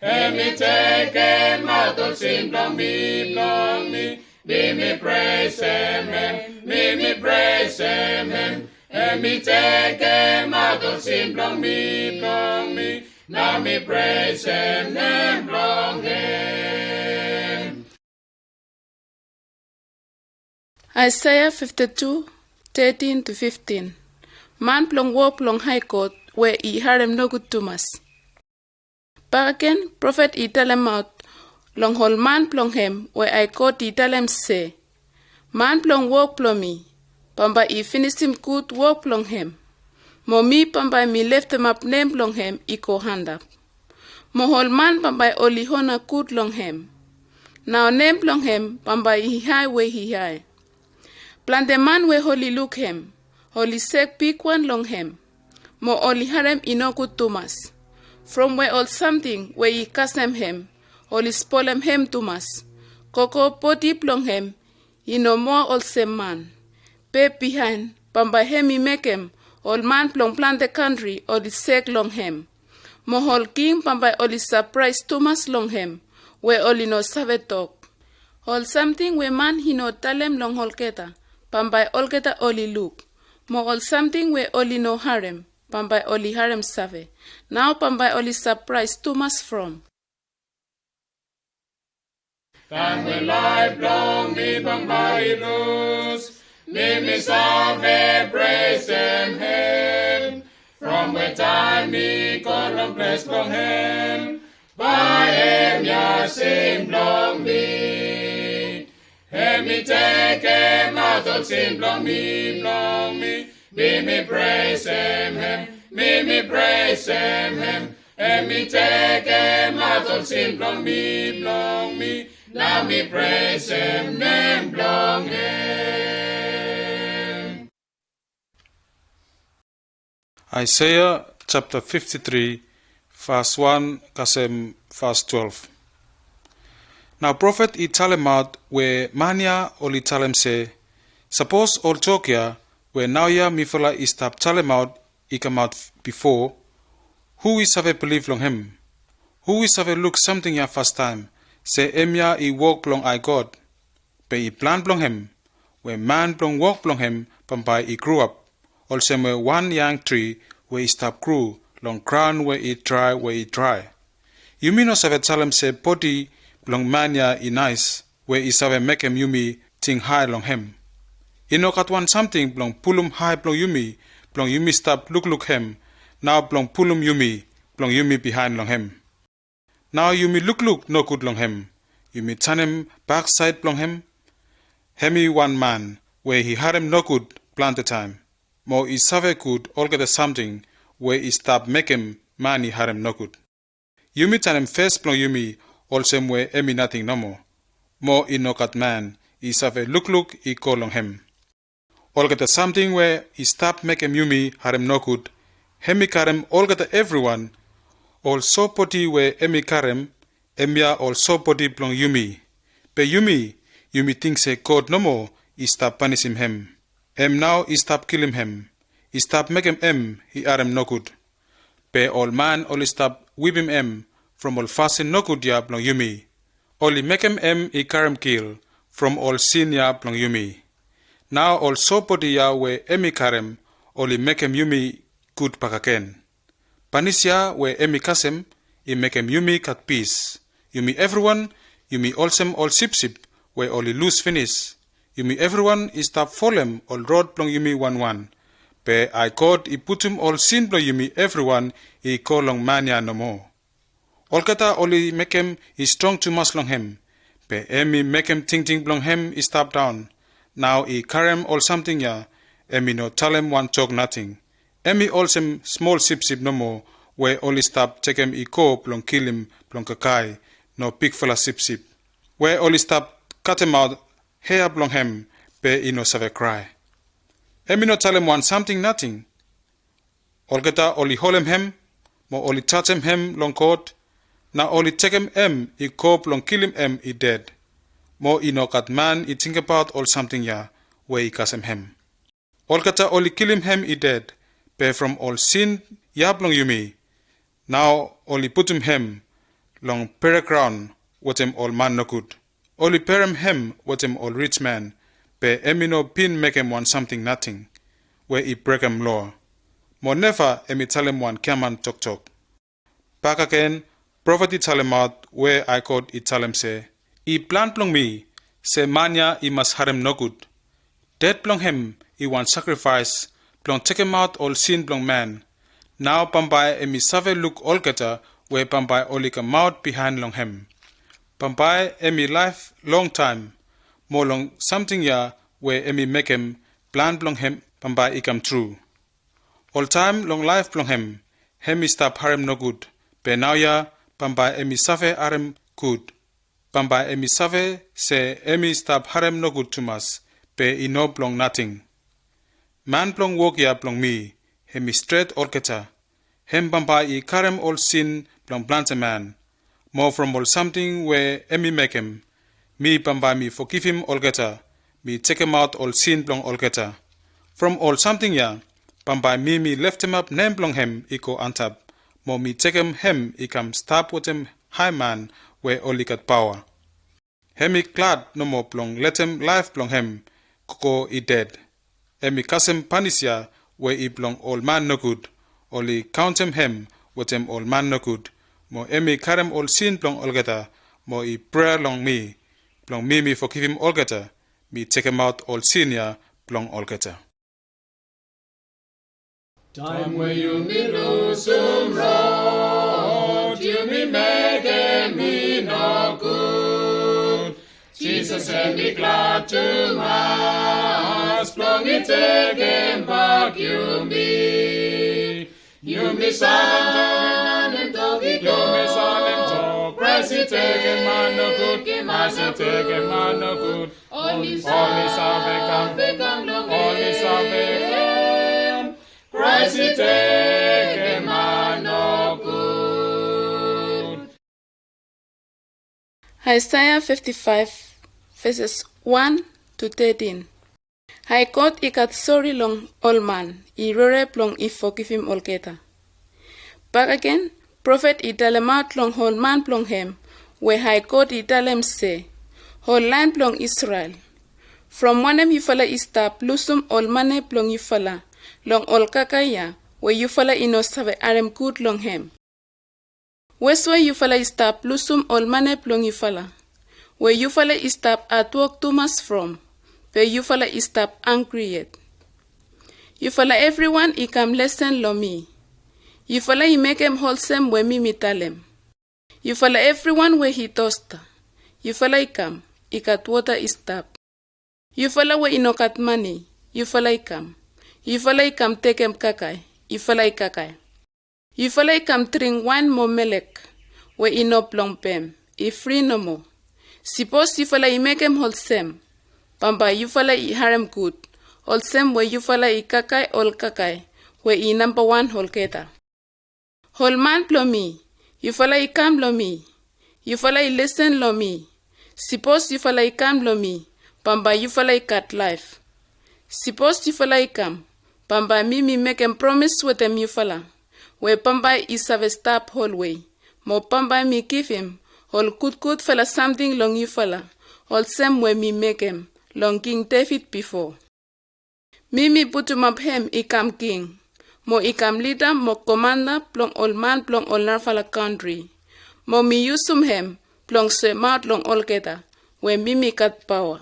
Hem i tekemaot ol sin blong mi, blong mi. Mi mi presem hem, mi mi presem hem. Hem i tekemaot ol sin blong mi, blong mi. Nao mi presem nem blong hem. Aesea fifti tu, tetin tu fiftin. Man blong wok blong Hae God we i harem nogud tumas. Bakegen profet i talemaot long ol man blong hem we Hae God i talem se, man blong wok blong mi bambae i finisim gud wok blong hem. Mo mi bambae mi leftemap nem blong hem i go antap. Mo ol man bambae oli ona gud long hem. Nao nem blong hem bambae i hae we i hae. Plante man we oli luk hem oli sek bigwan long hem. Mo oli harem i nogud tumas. From we ol samting we i kasem hem oli spolem hem tumas. Gogo bodi blong hem i no moa olsem man. Be bihaen bambae hem i mekem ol man blong plante kantri oli sek long hem. Mo ol king bambae oli sapraes tumas long hem we oli no save tok. Ol samting we man i no talem long olgeta bambae olgeta oli luk. Mo ol samting we oli no harem bambae oli harem save. Nao bambae oli sapraes tumas from. Taem we laef blong mi bambae i lus, mi mi save presem hem. From we taem mi go long ples blong hem, bae hemia sin blong mi. Hem i tekemaot ol sin blong mi, blong mi. Mi mi presem hem, mi mi presem hem. Hem i tekemaot ol sin blong mi, blong mi. Nao mi presem nem blong hem. Aesea japta fifti tri, vas wan kasem vas twelef. Nao profet i talemaot we man ya oli talem se, sapos ol tok ya we naoia mifala i stap talemaot i kamaot bifo, hu i save bilif long hem? Hu i save luk samting ya fastaem se hemia i wok blong Hae God? Be i plan blong hem we man blong wok blong hem bambae i gruap olsem we wan yang tri we i stap gru long graon we i drae, we i drae. Yumi no save talem se bodi blong man ya i naes we i save mekem yumi ting hae long hem. I no gat wan samting blong pulum hae blong yumi blong yumi stap lukluk hem, nao blong pulum yumi blong yumi bihaen long hem. Nao yumi lukluk nogud long hem. Yumi tanem baksaed blong hem. Hem i wan man we i harem nogud plante taem, mo i save gud olgeta samting we i stap mekem man i harem nogud. Yumi tanem fes blong yumi olsem we hem i nating nomo, mo i no gat man i save lukluk i go long hem. Olgeta samting we i stap mekem yumi harem nogud, hem i karem olgeta evriwan. Ol sobodi we hem i karem, hemia ol sobodi blong yumi. Be yumi, yumi ting se God nomo i stap panisim hem. Hem nao i stap kilim hem, i stap mekem hem i harem nogud. Be ol man oli stap wipim hem from ol fasin nogud ya blong yumi. Oli mekem hem i karem gil from ol sin ya blong yumi. Nao ol sobodi ya we hem i karem oli mekem yumi gud bakegen. Panis ya we hem i kasem i mekem yumi gat pis. Yumi evriwan, yumi olsem ol sipsip we oli lus finis. Yumi evriwan i stap folem ol rod blong yumi wanwan. Be Hae God i putum ol sin blong yumi evriwan i go long man ya nomo. Olgeta oli mekem i strong tumas long hem. Be hem i mekem tingting blong hem i stap daon. Nao i karem ol samting ya, hem i no talem wan tok nating. Hem i olsem smol sipsip nomo we oli stap tekem i go blong kilim blong kakae, no bigfala sipsip we oli stap katemaot hea blong hem, be i no save krae. Hem i no talem wan samting nating. Olgeta oli holem hem, mo oli jajem hem long kot. Nao oli tekem hem i go blong kilim hem i ded. Mo i no gat man i tingbaot ol samting ya we i kasem hem. Olgeta oli kilim hem i ded, be from ol sin ya blong yumi, nao oli putum hem long peregraon wetem ol man nogud. Oli perem hem wetem ol rijman, be hem i no bin mekem wan samting nating we i brekem loa. Mo neva hem i talem wan giaman toktok. Bakagen, profet i talemaot we Hae God i talem se, i plan blong mi se man ya i mas harem nogud. Ded blong hem i wan sakrifaes blong tekemaot ol sin blong man. Nao bambae hem i save luk olgeta we bambae oli kamaot bihaen long hem. Bambae hem i laef longtaem, mo long samting ya we hem i mekem, plan blong hem bambae i kamtru. Oltaem long laef blong hem, hem i stap harem nogud, be naoia bambae hem i save harem gud. Bambae hem i save se hem i stap harem nogud tumas, be i no blong nating. Man blong wok ya blong mi, hem i stret olgeta. Hem bambae i karem ol sin blong plante man. Mo from ol samting we hem i mekem, mi bambae mi fogivim olgeta, mi tekemaot ol sin blong olgeta. From ol samting ya, bambae mi mi leftemap nem blong hem i go antap, mo mi tekem hem i kam stap wetem haeman we oli gat paoa. Hem i glad nomo blong letem laef blong hem gogo i ded. Hem i kasem panis ya we i blong ol man nogud, oli kaontem hem wetem ol man nogud, mo hem i karem ol sin blong olgeta, mo i prea long mi, blong mi mi fogivim olgeta, mi tekemaot ol sin ya blong olgeta. Taem we yumi lusum rod, yumi mekem i nogud. Jisas hem i glad tumas blong i tekem bak yumi. Yumi sanem tok, yumi sanem tok, Kraes i tekem man nogud, Kraes i tekem man nogud. Oli save kam, oli save kam. Kraes i tekem man nogud. Aesaea fifti faef, veses wan to tetin. Hae God i gat sori long ol man i rere blong i fogivim olgeta. Bakagen, profet i talemaot long ol man blong hem we Hae God i talem se, ol laen blong Isrel, from wanem yufala i stap lusum ol mane blong yufala long ol kakae ya we yufala i no save harem gud long hem? Wes we yufala i stap lusum ol mane blong yufala we yufala i stap adwok tumas from, be yufala i stap angri yet? Yufala evriwan i kam lesen long mi. Yufala i mekem olsem we mi mi talem. Yufala evriwan we i tosta, yufala i kam, i gat wota i stap. Yufala we i no gat mane, yufala i kam. Yufala i kam tekem kakae, yufala i kakae. Yufala i kam dring waen mo melek we i no blong bem, i fri nomo. Sipos yufala i mekem olsem, bambae yufala i harem gud, olsem we yufala i kakae ol kakae we i nambawan olgeta. Ol man blong mi, yufala i kam long mi, yufala i lesen long mi. Sipos yufala i kam long mi, bambae yufala i gat laef. Sipos yufala i kam, bambae mi mi mekem promis wetem yufala we bambae i save stap olwe, mo bambae mi givim ol gudgudfala samting long yufala, olsem we mi mekem long King Deved bifo. Mi mi putumap hem i kam king, mo i kam lida mo komanda blong ol man blong ol narafala kantri, mo mi yusum hem blong soemaot long olgeta we mi mi gat paoa.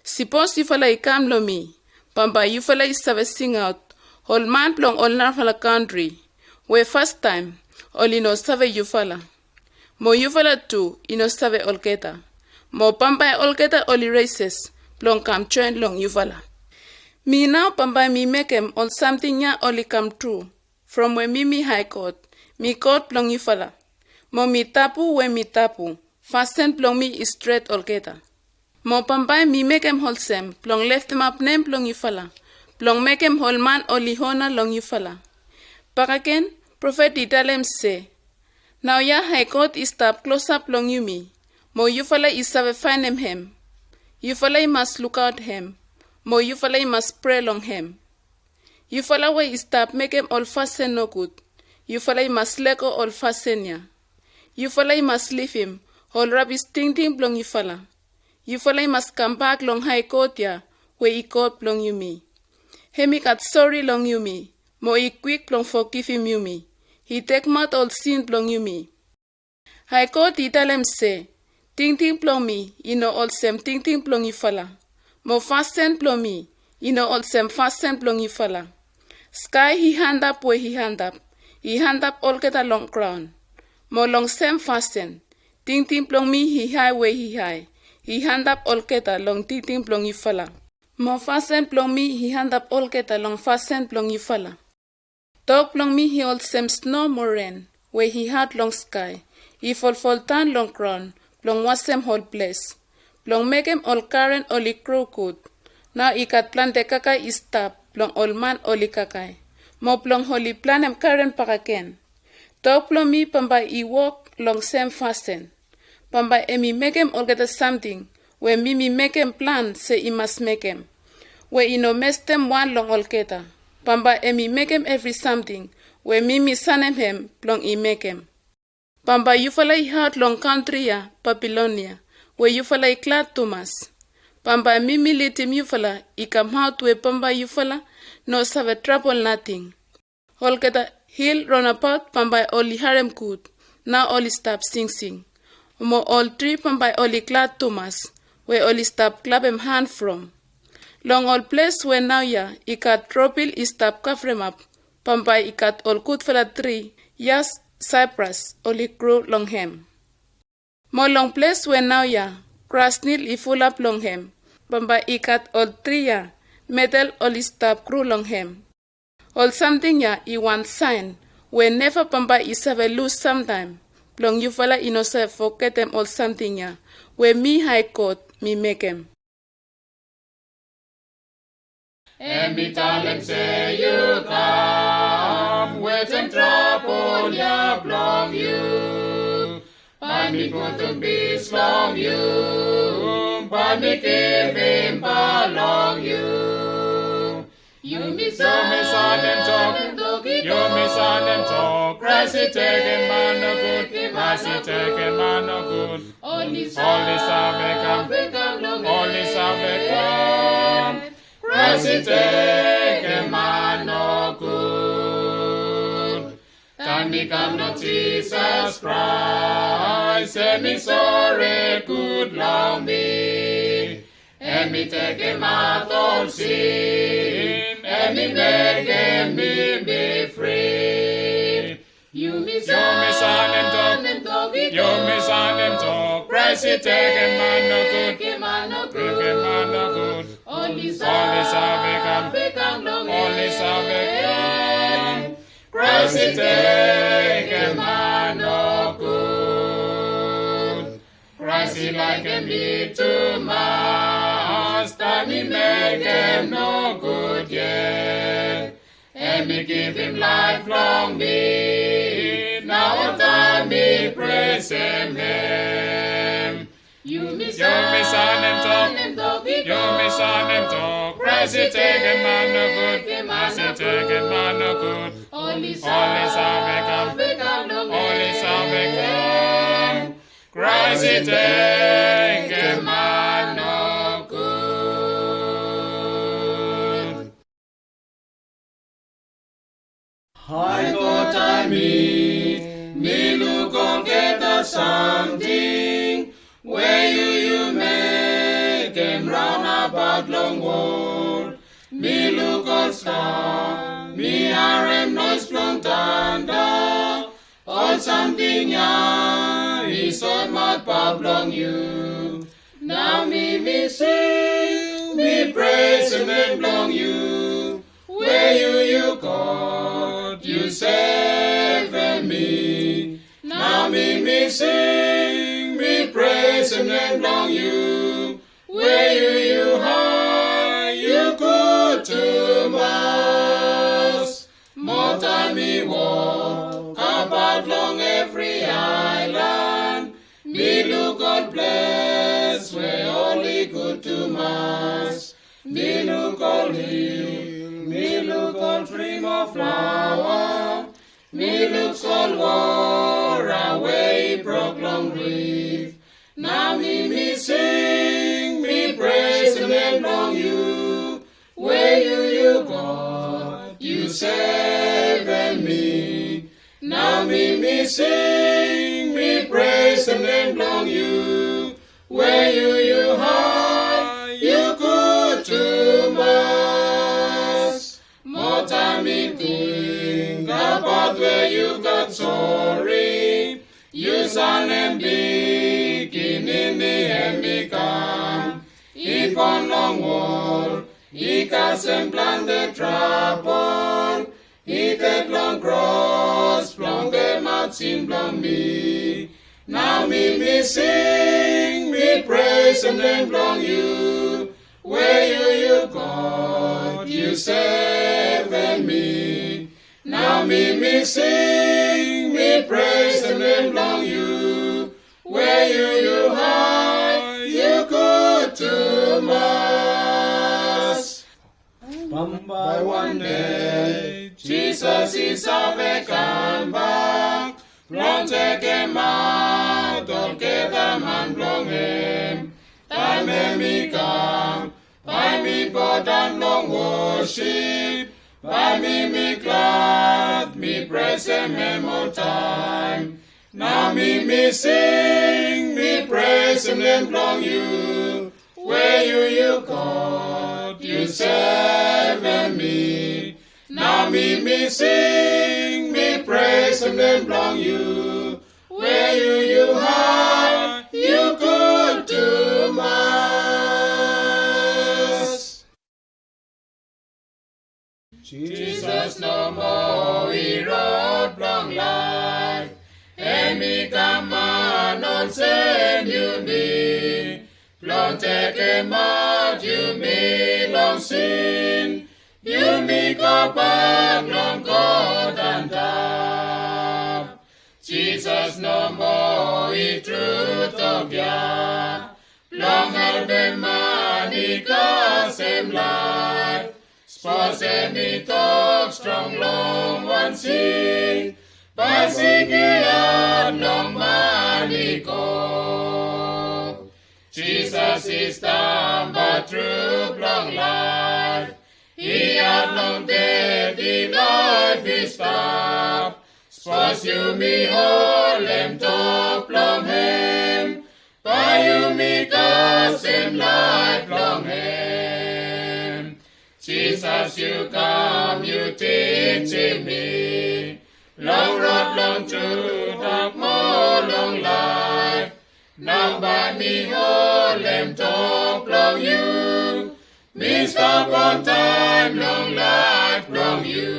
Sipos yufala i kam long mi, bambae yufala i save singaot ol man blong ol narafala kantri we fastaem oli no save yufala. Mo yufala tu i no save olgeta. Mo bambae olgeta oli reses blong kam joen long yufala. Mi nao bambae mi mekem ol samting ya oli kam tru, from we mi mi Hae God, mi God blong yufala. Mo mi tabu we mi tabu, fasin blong mi i stret olgeta. Mo bambae mi mekem olsem blong leftemap nem blong yufala, blong mekem ol man oli ona long yufala. Bakagen, profet i talem se, naoia Hae God i stap klosap long yumi, mo yufala i save faenem hem. Yufala i mas lukaot hem, mo yufala i mas prea long hem. Yufala we i stap mekem ol fasin nogud, yufala i mas lego ol fasin ya. Yufala i mas livim ol rabis tingting blong yufala. Yufala i mas kambak long Hae God ya we i God blong yumi. Hem i gat sori long yumi mo i kwik blong fogivim yumi. I tekemaot ol sin blong yumi. Hae God i talem se, tingting blong mi i no olsem tingting blong yufala, mo fasin blong mi i no olsem fasin blong yufala. Skae i antap we i antap, i antap olgeta long graon. Mo long sem fasin, tingting blong mi i hae we i hae, i antap olgeta long tingting blong yufala. Mo fasin blong mi i antap olgeta long fasin blong yufala. Tok blong mi i olsem sno mo ren we i hat long skae, i folfoldaon long graon blong wasem ol ples, blong mekem ol garen oli gro gud. Nao i gat plante kakae i stap blong ol man oli kakae, mo blong oli planem garen bakegen. Tok blong mi bambae i wok long sem fasin. Bambae hem i mekem olgeta samting we mi mi mekem plan se i mas mekem, we i no mestem wan long olgeta. Bambae hem i mekem evri samting we mi mi sanem hem blong i mekem. Bambae yufala i aot long kantri ya, Babilonia, we yufala i glad tumas. Bambae mi mi lidim yufala i kamaot we bambae yufala no save trabol nating. Olgeta hil raonabaot bambae oli harem gud, nao oli stap singsing. Mo ol tri bambae oli glad tumas, we oli stap klapem han from. Long ol ples we naoia i gat trobil i stap kavremap, bambae i gat ol gudfala tri, yas, saepras, oli gro long hem. Mo long ples we naoia gras nil i fulap long hem, bambae i gat ol tri ya, medel oli stap gro long hem. Ol samting ya i wan saen we neva bambae i save lus samtaem, blong yufala i no save fogetem ol samting ya we mi Hae God mi mekem. Hem i talem se yu kam wetem trabol ya blong yu. Bae mi putum pis long yu, bae mi givim bae long yu. Yumi sanem tok, yumi sanem tok, Kraes i tekem man nogud, Kraes i tekem man nogud. Oli save kam, oli save kam, Kraes i tekem man nogud. Taem mi kam long Jisas Kraes, hem i sore gud long mi. Hem i tekemaot ol sin, hem i mekem mi, mi fri. Yumi sanem tok, yumi sanem tok, Kraes i tekem man nogud, tekem man nogud. Oli save kam, oli save kam. Kraes i tekem man nogud. Kraes i laekem mi tumas, taem mi mekem nogud yet. Hem i givim laef long mi, nao oltaem mi presem hem. Yumi sanem tok, yumi sanem tok, Kraes i tekem man nogud, Kraes i tekem man nogud. Oli save kam, oli save kam, Kraes i tekem man nogud. Hae God, taem mi, mi luk olgeta samting we yu, yu mekem raonabaot long wol. Mi luk ol sta, mi harem noes blong tanda. Ol samting ya i sotmaot paoa blong yu. Nao mi, mi sing, mi presem nem blong yu. We yu, yu God, yu sevem mi. Nao mi, mi sing, mi presem nem blong yu. We yu, yu hae, yu gud tumas. Mo taem mi wokabaot long evri aelan, mi luk ol ples we oli gud tumas. Mi luk ol hil, mi luk ol tri mo flaoa. Mi luk solwora we i brok long rif. Nao mi mi sing, mi presem nem blong yu, we yu, yu God, yu sevem mi. Nao mi mi sing, mi presem nem blong yu, we yu, yu hae, yu gud tumas. Moa taem mi ting abaot we yu gat sori, yu sanem pikinini hem i kam, i bon long wol, i kasem plante trabol, i ded long kros blong pemaot sin blong mi. Nao mi mi sing, mi presem nem blong yu, we yu, yu God, yu sevem mi. Nao mi mi sing, mi presem nem blong yu, we yu, yu hae, yu gud tumas. Bambae wan dei Jisas i save kambak blong tekemaot olgeta man blong hem. Taem hem i kam, bae mi bodaon long wosip, bae mi mi glad, mi presem hem oltaem. Nao mi mi sing, mi presem nem blong yu, we yu, yu God, yu sevem mi. Nao mi mi sing, mi presem nem blong yu, we yu, yu hae, yu gud tumas. Jisas nomo i rod blong laef, hem i kam man olsem yumi, blong tekemaot yumi long sin, yumi gobak long God antap. Jisas nomo i tru tok ya, blong helpem man i kasem laef. Sapos hem i tok strong long wan sik, bae sik i hat long man i go. Jisas i stamba tru blong laef, i hat long ded i laef i stap. Sapos yumi holem tok blong hem, bae yumi kasem laef blong hem. Jisas yu kam yu tijim mi long rod blong tru, tok moa long laef. Nao bae mi holem tok blong yu, mi stap oltaem long laef blong yu.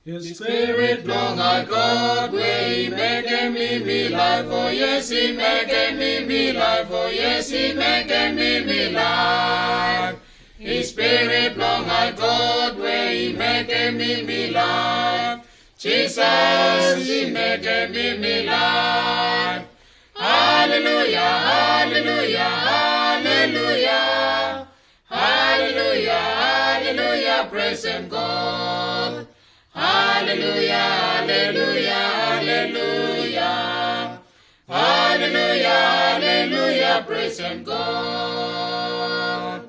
Yu Spirit blong hae God we i mekem mi mi laef, o yes, i mekem mi mi laef, o yes, i mekem mi mi laef. Yu Spirit blong hae God we i mekem mi mi laef, Jisas i mekem mi mi laef. Haleluya, haleluya, haleluya. Haleluya, haleluya, presem God. Haleluya, haleluya, haleluya. Haleluya, haleluya, presem God.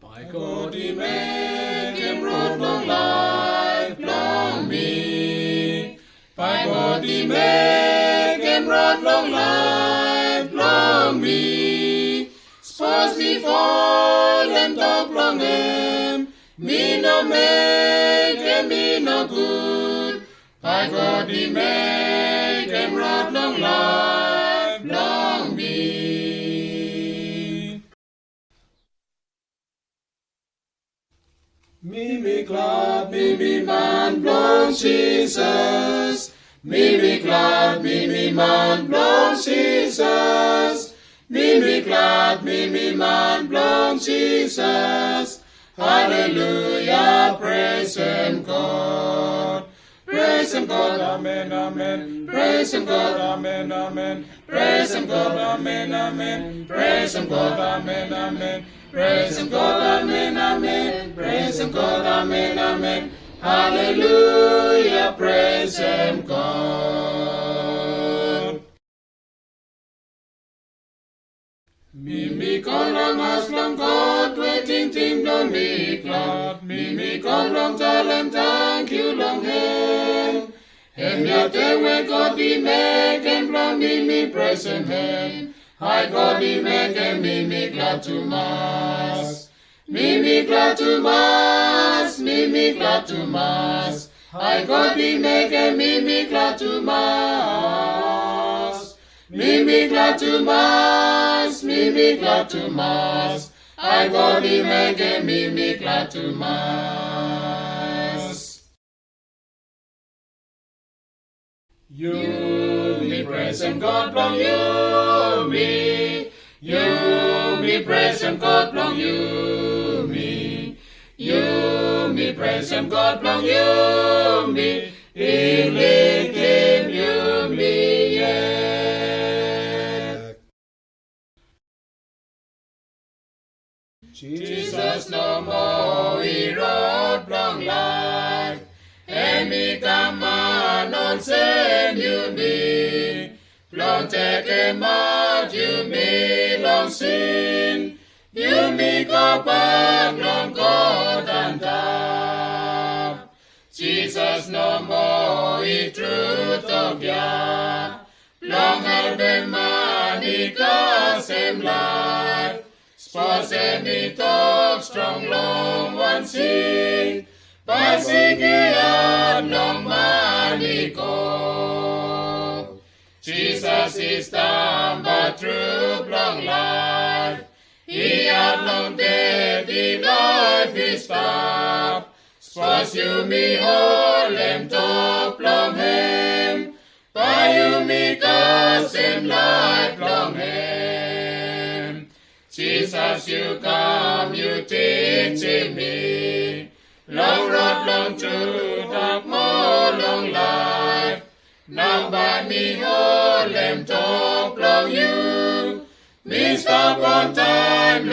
Bae God i mekem rod long laef blong mi. Bae God i mekem rod long laef blong mi. Sapos mi folem tok blong hem, mi no mekem, mi nogud. Bae God i mekem rod long laef blong mi. Mi mi glad, mi mi man blong Jisas. Mi mi glad, mi mi man blong Jisas. Mi mi glad, mi mi man blong Jisas. Haleluya, presem God. Presem God, amen, amen. Presem God, amen, amen. Presem God, amen, amen. Presem God, amen, amen. Presem God, amen, amen. Presem God, amen, amen. Haleluya, presem God. Mi mi go long haos blong God we tingting blong mi glad. Mi mi go blong talem tangkiu long hem. Hemia de we God i mekem blong mi mi presem hem. Hae God i mekem mi mi glad tumas. Mi mi glad tumas, mi mi glad tumas. Hae God i mekem mi mi glad tumas. Mi mi glad tumas, mi mi glad tumas. Hae God i mekem mi mi glad tumas. Yumi presem God blong yumi. Yumi presem God blong yumi. Yumi presem God blong yumi. I litim yumi yet. Jisas nomo i rod blong laef. Hem i kam man olsem yumi blong tekemaot yumi long sin. Yumi gobak long God antap. Jisas nomo i tru tok ya blong helpem man i kasem laef. Sapos hem i tok strong long wan sik, bae sik i hat long man i go. Jisas i stamba tru blong laef. I hat long ded i laef i stap. Sapos yumi holem tok blong hem, bae yumi kasem laef blong hem. Jisas yu kam yu tijim mi long rod blong tru, tok moa long laef. Nao bae mi holem tok blong yu. Mi stap oltaem